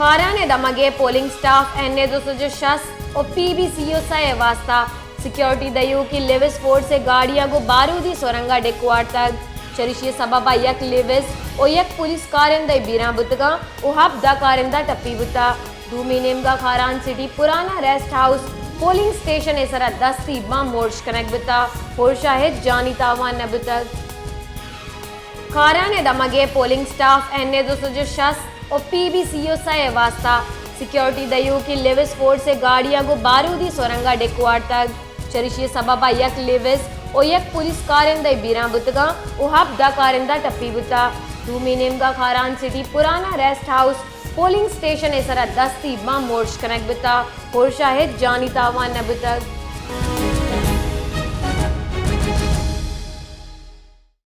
کاران ءِ دمگ ءَ پولنگ سٹاف این اے دو سد ءُ شست ءُ پی بی سی ءُ سئے ءِ واستہ سیکورٹی دئیوکیں لیویز فورس ءِ گاڑیاں گوں بارودی سرنگ ءَ ڈکھ وارتگ۔ چریشی ءِ سبب ءَ یک لیویز ءُ یک پولیس کارندہ بیران بوتگاں ءُ ہپت دہ کارندہ ٹپی بوتگ۔ دومی نیمگ ءَ کاران سٹی پرانا ریسٹ ہاؤس پولنگ اسٹیشن ءِ سرا دستی بمب مورش کنگ بوتگ، ہور شاہد جانی تاوان نہ بوتگ۔ کاران ءِ دمگ ءَ پولنگ سٹاف این اے دو سد ءُ شست ءُ پی بی سی ءُ سئے ءِ واستہ سیکورٹی دئیوکیں لیویز فورس ءِ گاڑیاں گوں بارودی سرنگ ءَ ڈکھ وارتگ۔ چریشی ءِ سبب ءَ یک لیویز ءُ یک پولیس کارندہ بیران بوتگاں ءُ ہپت دہ کارندہ ٹپی بوتگ۔ دومی نیمگ ءَ کاران سٹی پرانا ریسٹ ہاؤس پولنگ اسٹیشن ءِ سرا دستی بمب مورش کنگ بوتگ، ہور شاہد جانی تاوان نہ بوتگ۔